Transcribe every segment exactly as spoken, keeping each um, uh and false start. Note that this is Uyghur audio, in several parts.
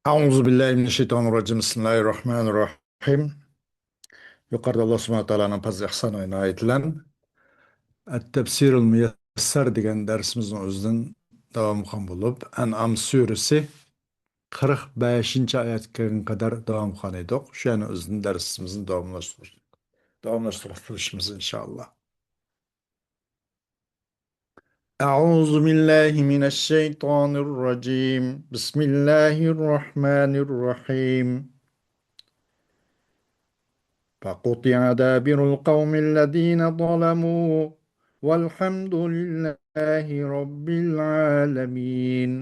أعوذ بالله من الشيطان الرجيم. بسم الله الرحمن الرحيم. يۇقىرىدا ئاللا سۇبھانەھۇ ۋە تائالانىڭ پەزلى ئىھسانى ۋە ئىنايىتى بىلەن ئەت-تەپسىرۇل مۇيەسسەر دېگەن دەرسىمىزنىڭ ئۆزىدىن داۋام قىلغان بولۇپ، ئەنئام سۈرىسى قىرىق بەشىنچى ئايەتكە كەلگەن قەدەر داۋام قىلغان ئىدۇق. شۇ يەرنىڭ ئۆزىدىن دەرسىمىزنى داۋاملاشتۇرۇش، داۋاملاشتۇرۇپ تۇرۇشىمىز ئىنشائاللا. أعوذ بالله من الشيطان الرجيم. بسم الله الرحمن الرحيم. فقطع دابر القوم الذين ظلموا والحمد لله رب العالمين.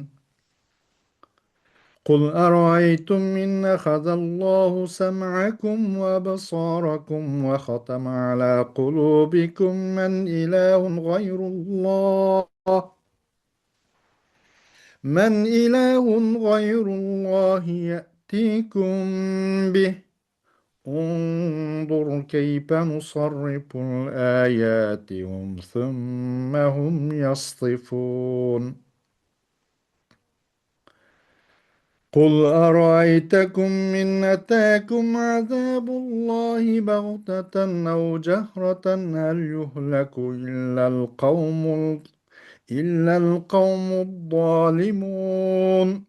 قل أرأيتم إن أخذ الله سمعكم وأبصاركم وختم على قلوبكم من إله غير الله، من إله غير الله يأتيكم به، انظر كيف نصرف الآيات ثم هم يصدفون. قل أرأيتكم إن أتاكم عذاب الله بغتة أو جهرة هل يهلك إلا القوم، إلا القوم الظالمون.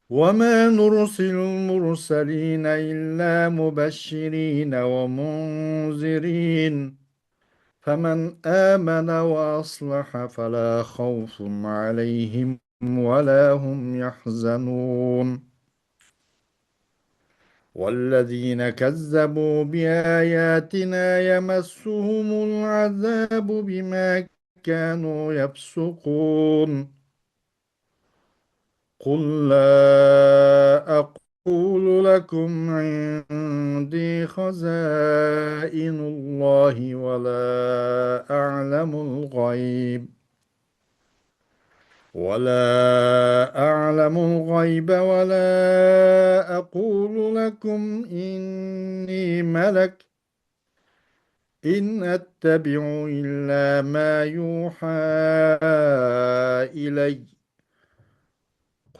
وما نرسل المرسلين إلا مبشرين ومنذرين، فمن آمن وأصلح فلا خوف عليهم ولا هم يحزنون. والذين كذبوا بآياتنا يمسهم العذاب بما كانوا يفسقون. قل لا أقول لكم عندي خزائن الله ولا أعلم الغيب، ولا أعلم الغيب ولا أقول لكم إني ملك، إن أتبع إلا ما يوحى إلي،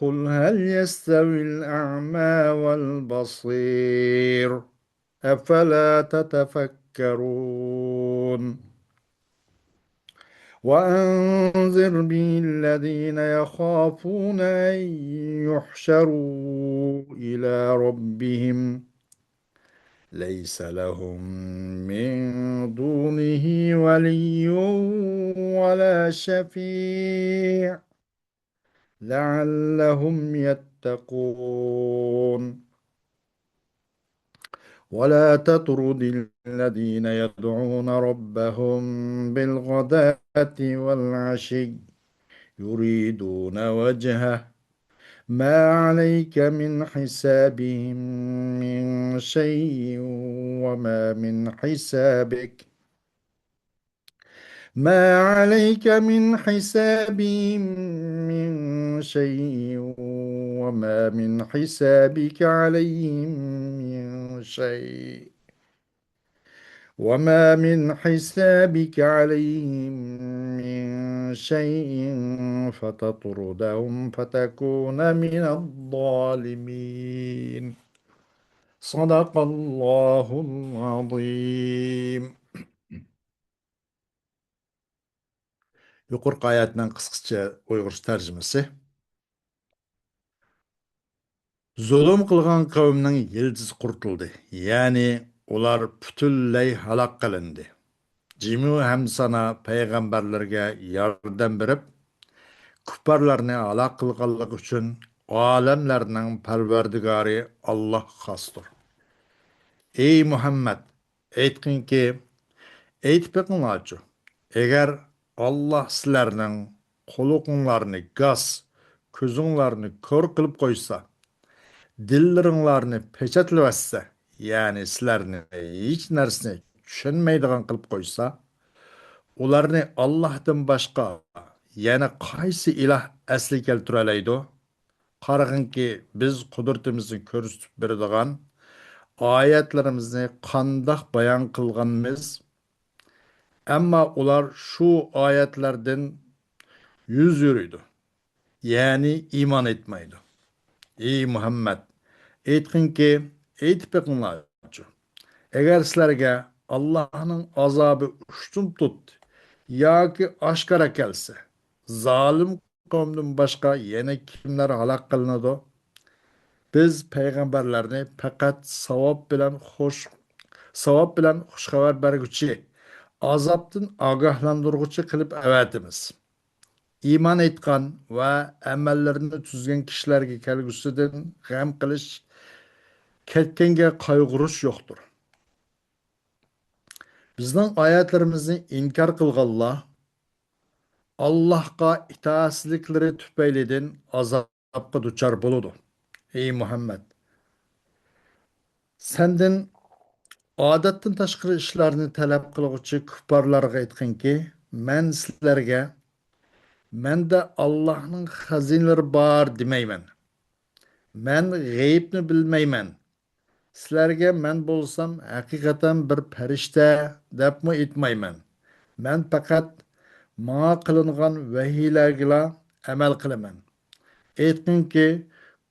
قل هل يستوي الأعمى والبصير، أفلا تتفكرون. وأنذر به الذين يخافون أن يحشروا إلى ربهم ليس لهم من دونه ولي ولا شفيع لعلهم يتقون. ولا تطرد الذين يدعون ربهم بالغداة والعشي يريدون وجهه ما عليك من حسابهم من شيء وما من حسابك، ما عليك من حسابهم من شيء وما من حسابك عليهم من شيء، وما من حسابك عليهم من شيء فتطردهم فتكون من الظالمين. صدق الله العظيم. يۇقىرىقى ئايەتنىڭ قىسقىچە ئۇيغۇرچە تەرجىمىسى. زۇلۇم قىلغان قەۋمنىڭ يىلتىزى قۇرۇتۇلدى، يەنى ئۇلار پۈتۈنلەي ھالاك قىلىندى. جىمى ھەمدۇسانا پەيغەمبەرلىرىگە ياردەم بېرىپ، كۇپپارلارنى ھالاك قىلغانلىقى ئۈچۈن ئالەملەرنىڭ پەرۋەردىگارى ئاللاھ خاستۇر. ئەي مۇھەممەد، ئېيتقىنكى، ئېيتىپ بېقىڭلارچۇ، ئەگەر ئاللاھ سىلەرنىڭ قۇلىقىڭلارنى گاس، كۆزۈڭلارنى كور قىلىپ قويسا، دىللىرىڭلارنى پېچەتلىۋەتسە، يەنى سىلەرنى ھېچ نەرسىنى چۈشەنمەيدىغان قىلىپ قويسا، ئۇلارنى ئاللاھتىن باشقا يەنە قايسى ئىلاھ ئەسلىگە كەلتۈرەلەيدۇ؟ قارىغىنكى، بىز قۇدرىتىمىزنى كۆرسىتىپ بېرىدىغان ئايەتلىرىمىزنى قانداق بايان قىلغانمىز؟ ئەمما ئۇلار شۇ ئايەتلەردىن يۈز ئۆرۈيدۇ. يەنى ئىمان ئېيتمايدۇ. ئى مۇھەممەد، ئېيتقىنكى، ئېيتىپ بېقىڭلارچۇ، ئەگەر سىلەرگە ئاللاھنىڭ ئازابى ئۇشتۇمتۇت ياكى ئاشكارا كەلسە، زالىم قەۋمدىن باشقا يەنە كىملەر ھالاك قىلىنىدۇ؟ بىز پەيغەمبەرلەرنى پەقەت ساۋاب بىلەن خوش، ساۋاب بىلەن خۇش خەۋەر بەرگۈچى، ئازابتىن ئاگاھلاندۇرغۇچى قىلىپ ئەۋەتىمىز. ئىمان ئېيتقان ۋە ئەمەللىرىنى تۈزگەن كىشىلەرگە كەلگۈسىدىن غەم قىلىش، كەتكەنگە قايغۇرۇش يوقتۇر. بىزنىڭ ئايەتلىرىمىزنى ئىنكار قىلغانلار ئاللاھقا ئىتائەتسىزلىكلىرى تۈپەيلىدىن ئازابقا دۇچار بولىدۇ. ئەي مۇھەممەد! سەندىن ئادەتتىن تاشقىرى ئىشلارنى تەلەپ قىلغۇچى كۇپپارلارغا ئېيتقىنكى، مەن سىلەرگە، مەندە ئاللاھنىڭ خەزىنىلىرى بار دېمەيمەن. مەن غەيىبنى بىلمەيمەن. سىلەرگە مەن بولسام ھەقىقەتەن بىر پەرىشتە دەپمۇ ئېيتمايمەن. مەن پەقەت ماڭا قىلىنغان ۋەھىيلەرگىلا ئەمەل قىلىمەن. ئېيتقىنكى،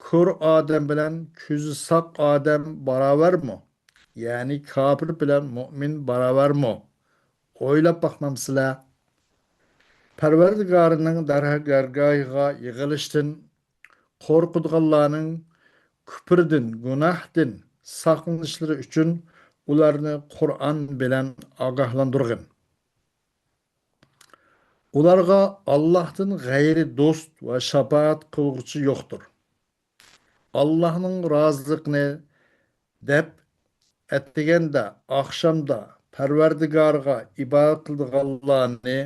كور ئادەم بىلەن كۆزى ساق ئادەم باراۋەرمۇ؟ يەنى كاپىر بىلەن مۇئمىن باراۋەرمۇ؟ ئويلاپ باقمامسىلەر؟ پەرۋەردىگارىنىڭ دەرگاھىغا يىغىلىشتىن قورقىدىغانلارنىڭ كۈپرىدىن، گۇناھتىن ساقلىنىشلىرى ئۈچۈن ئۇلارنى قۇرئان بىلەن ئاگاھلاندۇرغىن. ئۇلارغا ئاللاھتىن غەيرى دوست ۋە شاپائەت قىلغۇچى يوقتۇر. ئاللاھنىڭ رازىلىقىنى دەپ ئەتىگەندە، ئاخشامدا پەرۋەردىگارغا ئىبادەت قىلىدىغانلارنى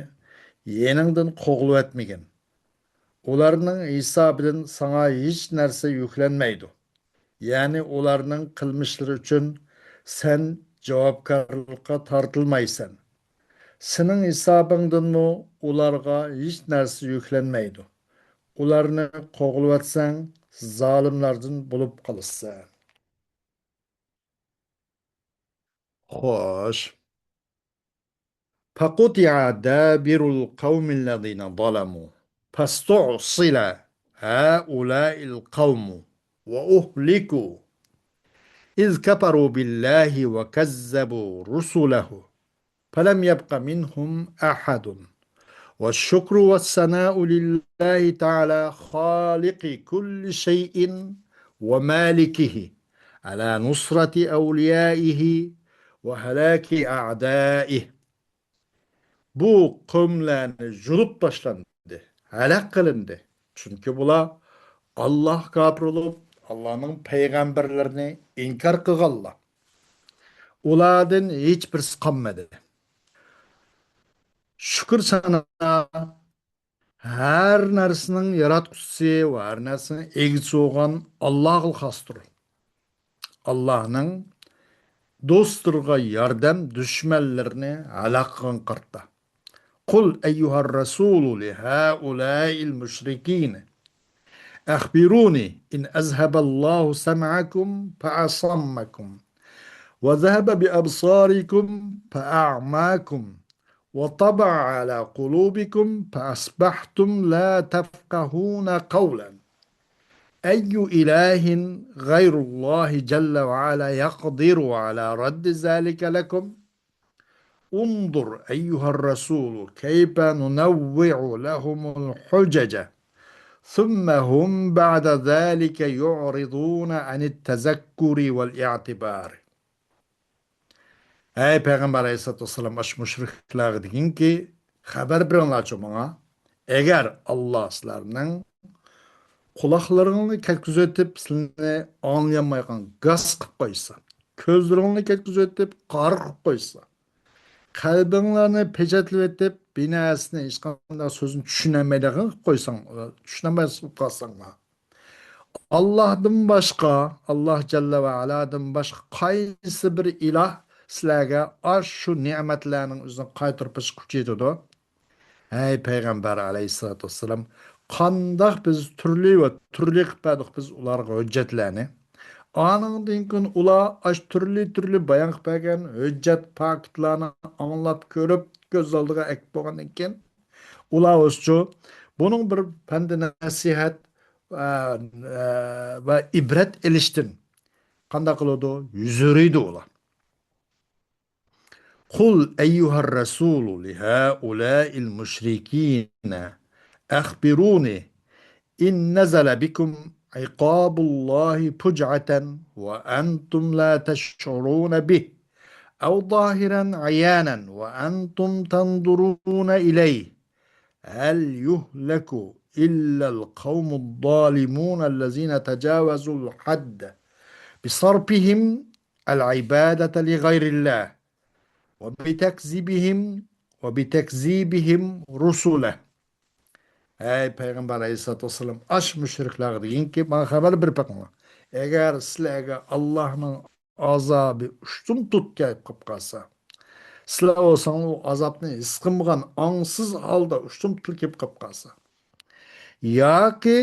يېنىڭدىن قوغلىۋەتمىگىن. ئۇلارنىڭ ھېسابىدىن ساڭا ھېچ نەرسە يۈكلەنمەيدۇ. يەنى ئۇلارنىڭ قىلمىشلىرى ئۈچۈن سەن جاۋابكارلىققا تارتىلمايسەن. سېنىڭ ھېسابىڭدىنمۇ ئۇلارغا ھېچ نەرسە يۈكلەنمەيدۇ. ئۇلارنى قوغلىۋەتسەڭ، زالىملاردىن بولۇپ قالىسەن. خوش. فقطع دابر القوم الذين ظلموا فاستعصل هؤلاء القوم وأهلكوا إذ كفروا بالله وكذبوا رسله فلم يبق منهم أحد. والشكر والثناء لله تعالى خالق كل شيء ومالكه على نصرة أوليائه وهلاك أعدائه. بۇ قەۋملەرنى يۇلۇپ تاشلاندى، ھالاك قىلىندى. چۈنكى بۇلار ئاللاھقا كاپىر بولۇپ، ئاللاھنىڭ پەيغەمبەرلىرىنى ئىنكار قىلغانلار. ئۇلاردىن ھېچ بىرسى قالمىدى. شۈكۈر سانا ھەر نەرسىنىڭ ياراتقۇچىسى ۋە ھەر نەرسىنىڭ ئىگىسى بولغان ئاللاھقىلا خاستۇر. ئاللاھنىڭ دوستلىرىغا ياردەم، دۈشمەنلىرىنى ھالاك قىلغان قارتا. قل أيها الرسول لهؤلاء المشركين أخبروني إن أذهب الله سمعكم فأصمكم وذهب بأبصاركم فأعماكم وطبع على قلوبكم فأصبحتم لا تفقهون قولا. أي إله غير الله جل وعلا يقدر على رد ذلك لكم؟ انظر أيها الرسول كيف ننوع لهم الحجج ثم هم بعد ذلك يعرضون عن التذكر والاعتبار. ھەي پەيغەمبەر ئەلەيھىسسالاتۇ ۋەسسالام، ئاشۇ مۇشرىكلارغا دېگىنكى، خەۋەر بېرىڭلارچۇ ماڭا، ئەگەر ئاللا سىلەرنىڭ قۇلاقلىرىڭنى كەتكۈزۈۋېتىپ، سىلەرنى ئاڭلىيالمايدىغان گاس قىلىپ قويسا، كۆزلىرىڭنى كەتكۈزۈۋېتىپ، قارا قىلىپ قويسا، قەلبىڭلارنى پېچەتلىۋېتىپ، بىنەسىنى، ھېچقانداق سۆزنى چۈشىنەلمەيدىغان قىلىپ قويساڭ، چۈشىنەلمەس بولۇپ قالساڭلار، ئاللاھتىن باشقا، ئاللاھ جەللە ۋە ئەلادىن باشقا قايسى بىر ئىلاھ سىلەرگە ئاشۇ نېمەتلەرنىڭ ئۆزىنى قايتۇرۇپ بېرىشكە كۈچى يېتىدۇ؟ ھەي پەيغەمبەر ئەلەيھىسسالاتۇ ۋەسسالام، قانداق بىز تۈرلى ۋە تۈرلى قىلىپ بەردۇق بىز ئۇلارغا ھۆججەتلەرنى. ئانىڭدىن كېيىن ئۇلار ئاشۇ تۈرلى تۈرلى بايان قىلىپ بەرگەن ھۆججەت پاكىتلارنى ئاڭلاپ كۆرۈپ، كۆز ئالدىغا ئەكىپ بولغاندىن كېيىن، ئۇلار ئۆزىچۇ بۇنىڭ بىر پەند نەسىھەت، ئە، ئە، ۋە ئىبرەت ئېلىشتىن قانداق قىلىدۇ؟ يۈزۈرىدۇ ئۇلار. قل أيها الرسول لهؤلاء المشركين أخبروني إن نزل بكم عقاب الله فجعة وأنتم لا تشعرون به أو ظاهرا عيانا وأنتم تنظرون إليه هل يهلك إلا القوم الظالمون الذين تجاوزوا الحد بصرفهم العبادة لغير الله وبتكذيبهم وبتكذيبهم رسله. ئەي پەيغەمبەر ئەلەيھىسسالاتۇ ۋەسسالام، ئاش مۇشرىكلارغا دېگىنكى، ماڭا خەۋەر بېرىپ بېقىڭلار. ئەگەر سىلەرگە ئاللاھنىڭ ئازابى ئۇشتۇمتۇت كېلىپ قاپ قالسا، سىلەر بولساڭلار ئۇ ئازابنى ھېس قىلمىغان، ئاڭسىز ھالدا ئۇشتۇمتۇت كېلىپ قاپ قالسا، ياكى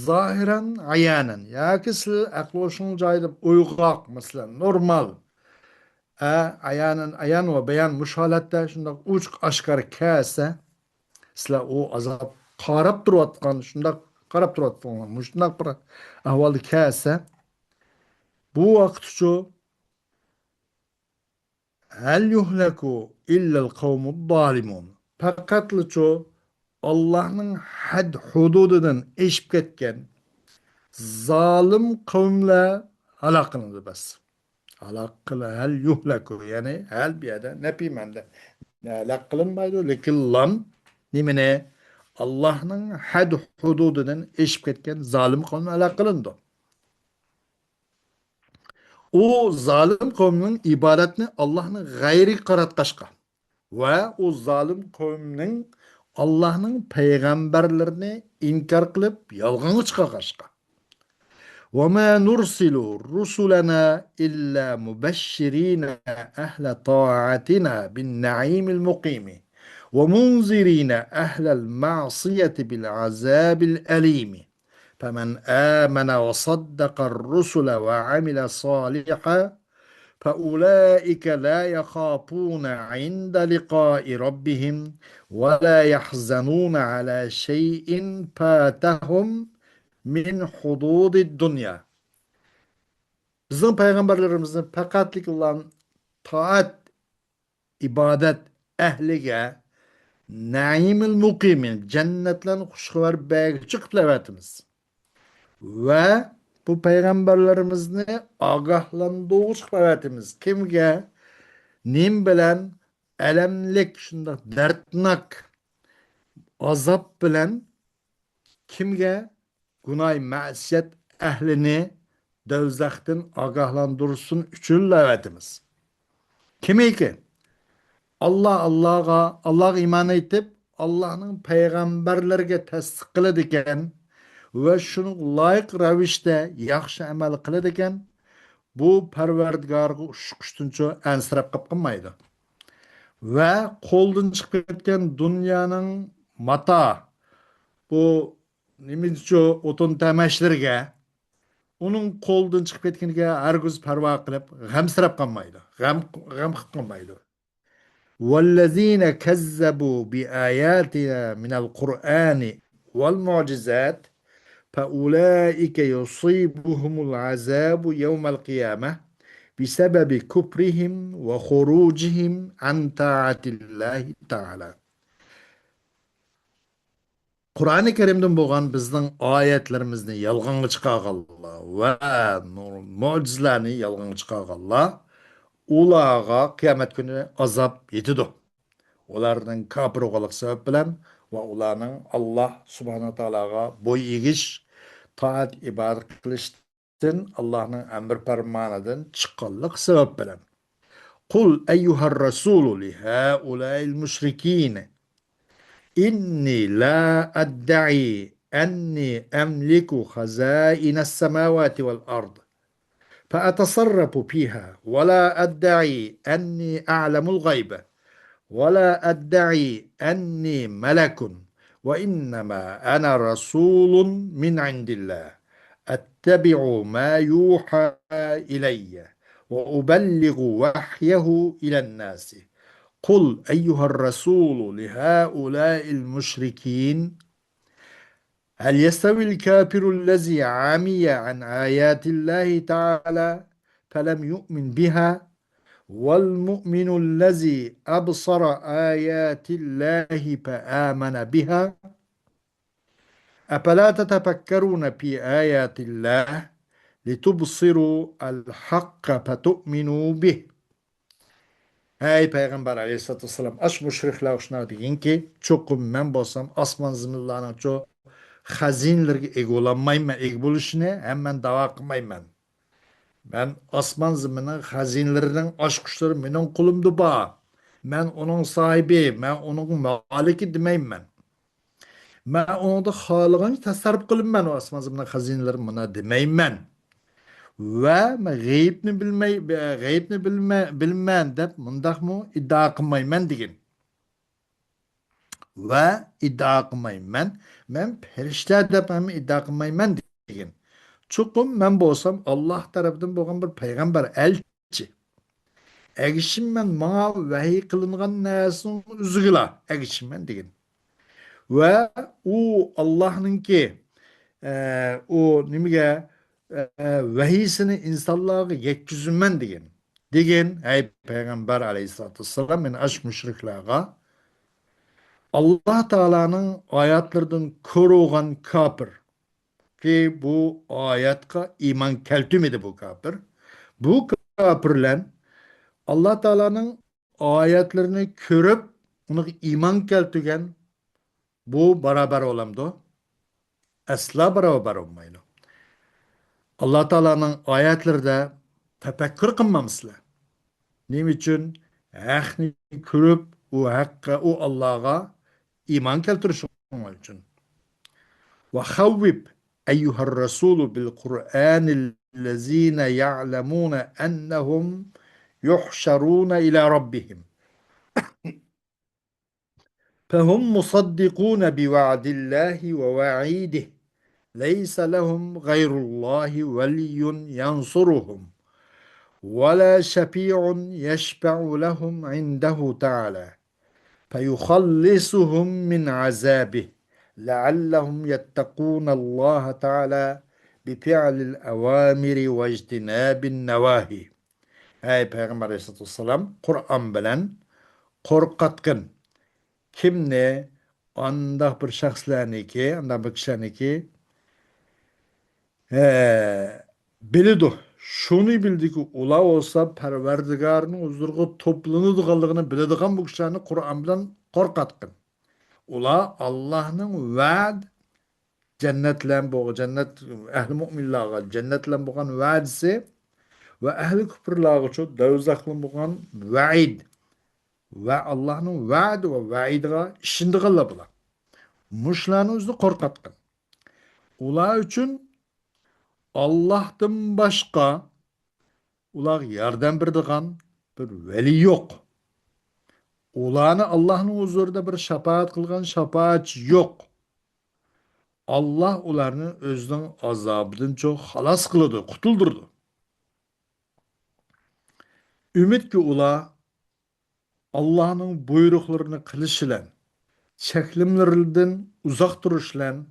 زاھىرەن ئايانەن، ياكى سىلەر ئەقلى ھوشۇڭ جايىدا، ئويغاق، مەسىلەن، نورمال، ئە، ئايانەن، ئايان ۋە بايان مۇشۇ ھالەتتە شۇنداق ئوچۇق ئاشكارا كەلسە، سىلەر ئۇ ئازاب قاراپ تۇرۇۋاتقان، شۇنداق قاراپ تۇرۇۋاتقان، مۇشۇنداق بىر ئەھۋالدا كەلسە، بۇ ۋاقىتچۇ، ھەل يۇھلەكۇ ئىللەل قەۋمۇز زالىمۇن. پەقەتلىچۇ ئاللاھنىڭ ھەد ھۇدۇدىدىن ئېشىپ كەتكەن زالىم قەۋملەر ھالاك قىلىنىدۇ بەس. ھالاك قىل-، ھەل يۇھلەكۇ، يەنى ھەل بۇ يەردە نەپى مەنىدە. ھالاك قىلىنمايدۇ، لېكىن لام نېمىنى؟ ئاللاھنىڭ ھەد ھۇدۇدىدىن ئېشىپ كەتكەن زالىم قەۋم ھالاك قىلىنىدۇ. ئۇ زالىم قەۋمنىڭ ئىبادەتنى ئاللاھنىڭ غەيرىگە قاراتقاچقا ۋە ئۇ زالىم قەۋمنىڭ ئاللاھنىڭ پەيغەمبەرلىرىنى ئىنكار قىلىپ، يالغانغا چىقارغاچقا. وما نرسل رسلنا إلا مبشرين أهل طاعتنا بالنعيم المقيم ومنذرين أهل المعصية بالعذاب الأليم. فمن آمن وصدق الرسل وعمل صالحا فأولئك لا يخافون عند لقاء ربهم ولا يحزنون على شيء فاتهم من حظوظ الدنيا. بىزنىڭ پەيغەمبەرلىرىمىزنى پەقەتلىكلا تائەت، ئىبادەت ئەھلىگە نەئىمىل مۇقىمىن، جەننەتلەرنى خۇشخەۋەر بەرگۈچى قىلىپ ئەۋەتىمىز. ۋە بۇ پەيغەمبەرلىرىمىزنى ئاگاھلاندۇرغۇچى قىلىپ ئەۋەتىمىز. كىمگە؟ نېمە بىلەن؟ ئەلەملىك، شۇنداق دەردناك ئازاب بىلەن. كىمگە؟ گۇناھ مەسىيەت ئەھلىنى دوزاختىن ئاگاھلاندۇرسۇن ئۈچۈنلا ئەۋەتىمىز. كىمكى ئاللا، ئاللاغا، ئاللاغا ئىمان ئېيتىپ، ئاللانىڭ پەيغەمبەرلىرىگە تەستىق قىلىدىكەن ۋە شۇنىڭغا لايىق رەۋىشتە ياخشى ئەمەل قىلىدىكەن، بۇ پەرۋەردىگارغا ئۇشقۇشتىنچۇ ئەنسىرەپ قاپقالمايدۇ. ۋە قولدىن چىقىپ كەتكەن دۇنيانىڭ ماتا، بۇ نېمىچۇ ئوتۇن تەمەشلىرىگە، ئۇنىڭ قولدىن چىقىپ كەتكىنىگە ھەرگىز پەرۋا قىلىپ، غەمسىرەپ قالمايدۇ. غەم، غەم قىلىپ قالمايدۇ. والذين كذبوا بآياتنا من القرآن والمعجزات فأولئك يصيبهم العذاب يوم القيامة بسبب كفرهم وخروجهم عن طاعة الله تعالى. قۇرئانى كەرىمدىن بولغان بىزنىڭ ئايەتلىرىمىزنى يالغانغا چىقارغانلار ۋە نۇر-، مۆجىزىلەرنى يالغانغا چىقارغانلار، ئۇلارغا قىيامەت كۈنى ئازاب يېتىدۇ. ئۇلارنىڭ كاپىر بولغانلىقى سەۋەب بىلەن ۋە ئۇلارنىڭ ئاللا سۇبھانەھۇ ۋە تائالاغا بويۇن ئېگىش، تائەت ئىبادەت قىلىشتىن ئاللانىڭ ئەمر پەرمانىدىن چىققانلىقى سەۋەب بىلەن. قل أيها الرسول لهؤلاء المشركين إني لا أدعي أني أملك خزائن السماوات والأرض فأتصرف فيها ولا أدعي أني أعلم الغيب ولا أدعي أني ملك وإنما أنا رسول من عند الله أتبع ما يوحى إلي وأبلغ وحيه إلى الناس قل أيها الرسول لهؤلاء المشركين هل يستوي الكافر الذي عمي عن آيات الله تعالى فلم يؤمن بها والمؤمن الذي أبصر آيات الله فآمن بها؟ أفلا تتفكرون في آيات الله لتبصروا الحق فتؤمنوا به؟ ھەي پەيغەمبەر ئەلەيھىسسالاتۇ ۋەسسالام، ئاش مۇشرىكلار شۇنداق دېگىنكى، چوقۇم مەن بولسام ئاسمان زېمىنلارنىڭچۇ خەزىنىلىرىگە ئىگە بولالمايمەن، ئىگە بولۇشىنى ھەم مەن داۋا قىلمايمەن. مەن ئاسمان زېمىننىڭ خەزىنىلىرىنىڭ ئاچقۇچلىرى مېنىڭ قولۇمدا بار. مەن ئۇنىڭ ساھىبى، مەن ئۇنىڭ مالىكى دېمەيمەن. مەن ئۇنىڭدا خالىغانچە تەسەررۇپ قىلىمەن، ئۇ ئاسمان زېمىننىڭ خەزىنىلىرى مانا دېمەيمەن. ۋە مەن غەيىبنى بىلمەي، غەيىبنى بىلمە-، بىلىمەن دەپ مۇنداقمۇ ئىددىئا قىلمايمەن دېگەن. ۋە ئىددىئا قىلمايمەن، مەن پەرىشتە دەپ ھەم ئىددىئا قىلمايمەن دېگەن. چوقۇم مەن بولسام ئاللاھ تەرىپىدىن بولغان بىر پەيغەمبەر، ئەلچى. ئەگىشىممەن ماڭا ۋەھىي قىلىنغان نەرسىنىڭ ئۆزىگىلا ئەگىشىممەن دېگەن. ۋە ئۇ ئاللاھنىڭكى، ئە، ئۇ نېمىگە، ئە، ۋەھىيسىنى ئىنسانلارغا يەتكۈزىمەن دېگەن. دېگىن، ھەي پەيغەمبەر ئەلەيھىسسالاتۇ ۋەسسالام، مەن ئاش مۇشرىكلارغا ئاللاھ تائالانىڭ ئايەتلىرىدىن كور بولغان كاپىر، كى بۇ ئايەتقا ئىمان كەلتۈرمىدى بۇ كاپىر. بۇ كاپىرلەن ئاللاھ تائالانىڭ ئايەتلىرىنى كۆرۈپ، ئۇنىڭغا ئىمان كەلتۈرگەن، بۇ باراۋەر بولامدۇ؟ ئەسلا باراۋەر بولمايدۇ. ئاللاھ تائالانىڭ ئايەتلىرىدە تەپەككۇر قىلمامسىلەر؟ نېمە ئۈچۈن؟ ھەقنى كۆرۈپ، ئۇ ھەققە، ئۇ ئاللاھغا ئىمان كەلتۈرۈشۈڭلار ئۈچۈن. وخوف أيها الرسول بالقرآن الذين يعلمون أنهم يحشرون إلى ربهم فهم مصدقون بوعد الله ووعيده ليس لهم غير الله ولي ينصرهم ولا شفيع يشفع لهم عنده تعالى فيخلصهم من عذابه لعلهم يتقون الله تعالى بفعل الأوامر واجتناب النواهي. ھەي پەيغەمبەر ئەلەيھىسسالاتۇ ۋەسسالام، قۇرئان بىلەن قورقاتقىن. كىمنى؟ ئانداق بىر شەخسلەرنىكى، ئانداق بىر كىشىلەرنىكى، ھە، بىلىدۇ. شۇنى بىلدىكى، ئۇلار بولسا پەرۋەردىگارنىڭ ھۇزۇرىغا توپلىنىدىغانلىقىنى بىلىدىغان بۇ كىشىلەرنى قۇرئان بىلەن قورقاتقىن. ئۇلار ئاللاھنىڭ ۋەد، جەننەت بىلەن بولغان، جەننەت ئەھلى مۇئمىنلارغا جەننەت بىلەن بولغان ۋەدىسى ۋە ئەھلى كۇپۇرلارغىچۇ دوزاخ بىلەن بولغان ۋەئىد ۋە ئاللاھنىڭ ۋەدى ۋە ۋەئىدىغا ئىشىنىدىغانلار بۇلار. مۇشۇلارنى ئۆزىنى قورقاتقىن. ئۇلار ئۈچۈن ئاللاھتىن باشقا ئۇلارغا ياردەم بېرىدىغان بىر ۋەلىي يوق. ئۇلارنى ئاللاھنىڭ ھۇزۇرىدا بىر شاپائەت قىلغان شاپائەتچى يوق. ئاللاھ ئۇلارنى ئۆزىنىڭ ئازابىدىنچۇ خالاس قىلىدۇ، قۇتۇلدۇرىدۇ. ئۈمىدكى ئۇلار ئاللاھنىڭ بۇيرۇقلىرىنى قىلىش بىلەن، چەكلىمىلىرىدىن ئۇزاق تۇرۇش بىلەن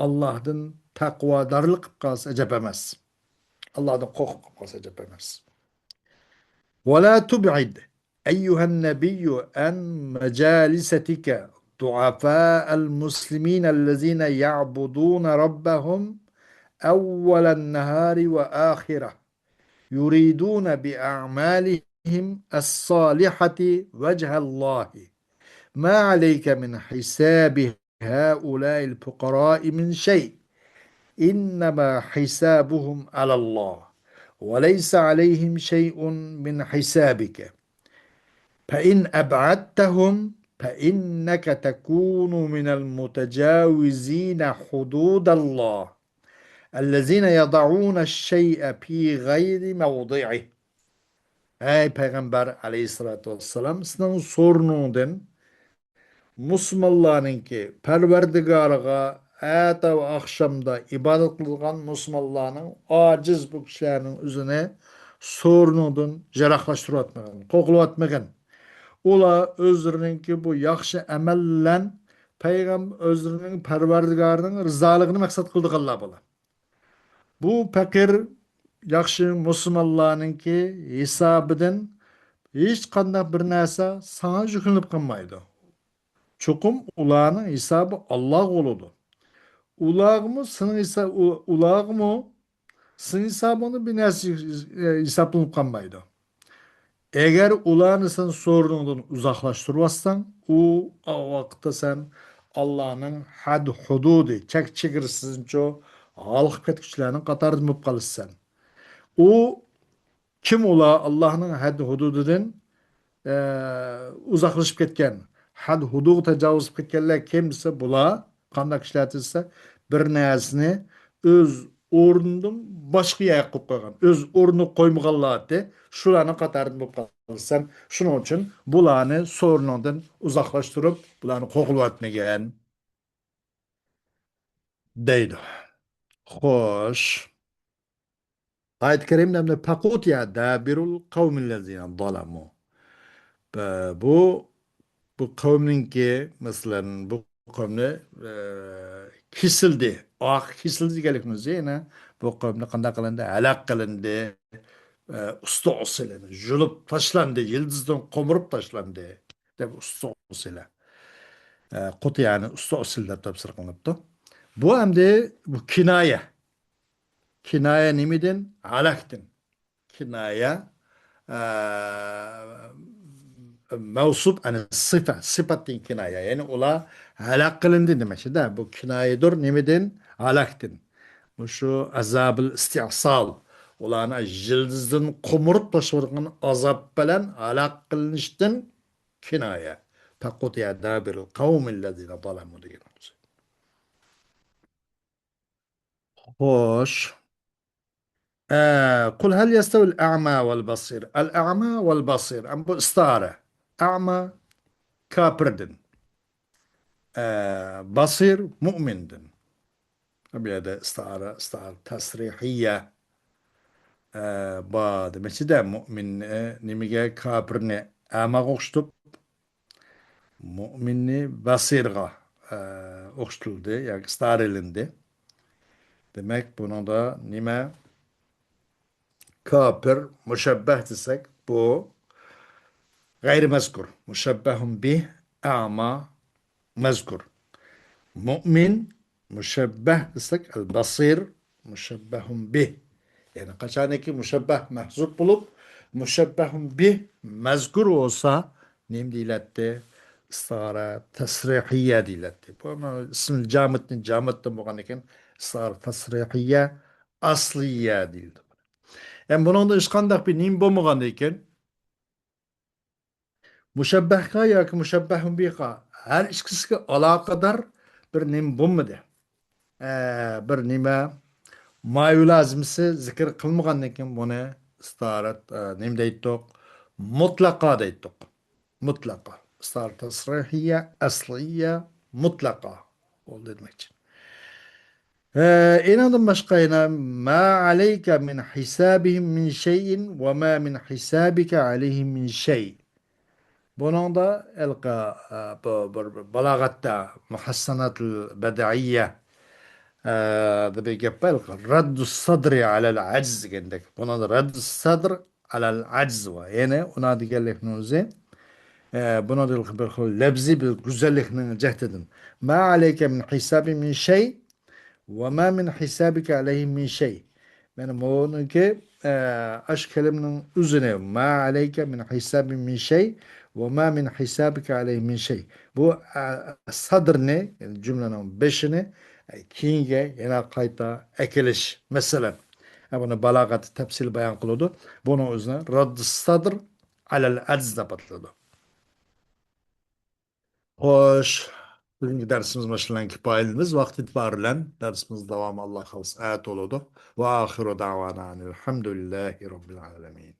ئاللاھتىن تەقۋادارلىق قىلىپ قالسا ئەجەب ئەمەس. ئاللاھتىن قورقۇپ قالسا ئەجەب ئەمەس. ولا تبعد أيها النبي عن مجالستك ضعفاء المسلمين الذين يعبدون ربهم أول النهار وآخره يريدون بأعمالهم الصالحة وجه الله ما عليك من حساب هؤلاء الفقراء من شيء إنما حسابهم على الله وليس عليهم شيء من حسابك فإن أبعدتهم فإنك تكون من المتجاوزين حدود الله الذين يضعون الشيء في غير موضعه. ئەي پەيغەمبەر ئەلەيھىسسالاتۇ ۋەسسالام، سېنىڭ سورۇنۇڭدىن مۇسۇلمانلارنىڭكى پەرۋەردىگارىغا ئەتە ۋە ئاخشامدا ئىبادەت قىلىدىغان مۇسۇلمانلارنىڭ ئاجىز بۇ كىشىلەرنىڭ ئۆزىنى سورۇنۇڭدىن يىراقلاشتۇرۇۋاتمىغىن، قوغلىۋاتمىغىن. ئۇلار ئۆزلىرىنىڭكى بۇ ياخشى ئەمەل بىلەن پەيغەم-، ئۆزلىرىنىڭ پەرۋەردىگارىنىڭ رىزالىقىنى مەقسەت قىلىدىغانلار بۇلار. بۇ پەقىر ياخشى مۇسۇلمانلارنىڭكى ھېسابىدىن ھېچقانداق بىر نەرسە ساڭا يۈكلىنىپ قالمايدۇ. چوقۇم ئۇلارنىڭ ھېسابى ئاللاغا بولىدۇ. ئۇلارغىمۇ سېنىڭ ھېسا-، ئۇ-، ئۇلارغىمۇ سېنىڭ ھېسابىڭدا بىر نەرسە ھېسابلىنىپ قالمايدۇ. ئەگەر ئۇلارنى سەن سورۇنۇڭدىن ئۇزاقلاشتۇرۇۋاتساڭ، ئۇ ۋاقىتتا سەن ئاللانىڭ ھەد-ھۇدۇدى، چەك-چېگرىسىدىنچۇ ھالقىپ كەتكۈچىلەرنىڭ قاتارىدىن بولۇپ قالىسەن. ئۇ كىم ئۇلار ئاللانىڭ ھەد-ھۇدۇدىدىن ئە، ئۇزاقلىشىپ كەتكەن، ھەد ھۇدۇغا تاجاۋۇز قىلىپ كەتكەنلەر كىم دېسە، بۇلار قانداق كىشىلەر دېسە، بىر نەرسىنى ئۆز ئورنىدىن باشقا يەرگە قويۇپ قويغان، ئۆز ئورنىغا قويمىغانلار ئەتتى، شۇلارنىڭ قاتارىدىن بولۇپ قالىسەن. شۇنىڭ ئۈچۈن بۇلارنى سورۇنۇڭدىن ئۇزاقلاشتۇرۇپ، بۇلارنى قوغلىۋەتمىگىن دەيدۇ. خوش. ئايەت كەرىمدە ئەمدى فەقۇتىئە دابىرۇل قەۋمىللەزىنە زالەمۇ. بە-، بۇ، بۇ قەۋمنىڭكى، مەسىلەن، بۇ قەۋمنى، ئە، كېسىلدى. ئاخىرى كېسىلدى دېگەنلىكنىڭ ئۆزى يەنە بۇ قەۋمنى قانداق قىلىندى؟ ھالاك قىلىندى. ئە، ئۇستى ئۇسىلى يۇلۇپ تاشلاندى، يىلدىزدىن قومۇرۇپ تاشلاندى، دەپ ئۇستى ئۇسىلى. ئە، قۇتىئەنى ئۇستى ئۇسىلى دەپ تەپسىر قىلىنىپتۇ. بۇ ئەمدى بۇ كىنايە. كىنايە نېمىدىن؟ ھالاكتىن. كىنايە، ئە، مەۋسۇپ، ئەنە سىفە، سىپەتتىن كىنايە. يەنى ئۇلار ھالاك قىلىندى دېمەكچىدە. بۇ كىنايەدۇر نېمىدىن؟ ھالاكتىن. مۇشۇ ئازابىل ئىستىئسال، ئۇلارنى يىلدىزدىن قومۇرۇپ تاشلىۋاتقان ئازاب بىلەن ھالاك قىلىنىشتىن كىنايە. فەقۇتىئە دابىرۇل قەۋمىللەزىنە زالەمۇ دېگەن. خوش. ئە، قۇل ھەل يەستەۋىل ئەما ۋەل بەسىر. ئەل ئەما ۋەل بەسىر. ئەم بۇ ئىستارە. ئەما كاپىردىن. ئە، بەسىر مۇئمىندىن. بۇ يەردە ئىستارە، ئىستارە تەسرىھىيە. ئە، بار دېمەكچىدە، مۇئمىننى نېمىگە، كاپىرنى ئەماغا ئوخشىتىپ، مۇئمىننى بەسىرغا، ئە، ئوخشىتىلدى ياكى ئىستارىلىندى. دېمەك، بۇنىڭدا نېمە؟ كاپىر مۇشەببەھ دېسەك، بۇ غەيرىي مەزكۇر. مۇشەببەھۇن بىھ، ئەما مەزكۇر. مۇئمىن مۇشەببەھ دېسەك، ئەل بەسىر مۇشەببەھۇن بىھ. يەنى قاچانكى مۇشەببەھ مەھزۇپ بولۇپ، مۇشەببەھۇن بىھ مەزكۇر بولسا، نېمە دېيىلەتتى؟ ئىستارە تەسرىھىيە دېيىلەتتى. بۇ ئىسمى جامىدنى جامىدتىن بولغاندىن كېيىن ئىستارە تەسرىھىيە ئەسلىيە دېيىلدى. يەنى بۇنىڭدا ھېچقانداق بىر نېمە بولمىغاندىن كېيىن، مۇشەببەھقا ياكى مۇشەببەھۇن بىھقا ھەر ئىككىسىگە ئالاقىدار بىر نېمە بولمىدى. ئە، بىر نېمە مايۇلازىمىسى زىكىر قىلمىغاندىن كېيىن بۇنى ئىستارە، ئە، نېمە دەيتتۇق؟ مۇتلەقا دەيتتۇق. مۇتلەقا. ئىستارە تەسرىھىيە، ئەسلىيە، مۇتلەقا. بولدى دېمەكچى. ئە، ئېنىڭدىن باشقا يەنە ما ئەلەيكە مىن ھىسابىھىم مىن شەيئىن ۋە ما مىن ھىسابىكە ئەلەيھىم مىن شەي. بۇنىڭدا ھېلىقى، ئە، بۇ بىر، بىر بالاغەتتە مۇھەسسەناتۇل بەدىئىيە، ئە، دە بىر گەپ بار، ھېلىقى رەددۇس سەدرى ئەلەل ئەجز دېگەندەك. بۇنىڭدا رەددۇس سەدر ئەلەل ئەجز بار. يەنى ئۇنىڭ دېگەنلىكنىڭ ئۆزى، ئە، بۇنىڭدا ھېلىقى بىر خىل لەپزىي بىر گۈزەللىكنىڭ جەھىتىدىن. ما ئەلەيكە مىن ھىسابى مىن شەي ۋە ما مىن ھىسابىكە ئەلەيھىم مىن شەي. مانا بۇنىڭكى، ئە، ئاشۇ كەلىمىنىڭ ئۆزىنى، ما ئەلەيكە مىن ھىسابى مىن شەي ۋە ما مىن ھىسابىكە ئەلەيھىم مىن شەي. بۇ، ئە، سەدرنى، يەنى جۈملىنىڭ بېشىنى، ئە، كېيىنگە يەنە قايتا ئەكېلىش. مەسىلەن، ئە، بۇنى بالاغەتتە تەپسىلىي بايان قىلىدۇ. بۇنىڭ ئۆزىنى رەددۇس سەدر ئەلەل ئەجز دەپ ئاتىلىدۇ. خوش، بۈگۈنكى دەرسىمىز مۇشۇ بىلەن كۇپايىلىنىمىز. ۋاقىت ئېتىبارى بىلەن دەرسىمىز داۋامى ئاللا خالىسا ئەتە بولىدۇ. ۋە ئاخىرۇ دەۋانا ئەنىل ھەمدۇلىللاھى رەببىل ئالەمىن.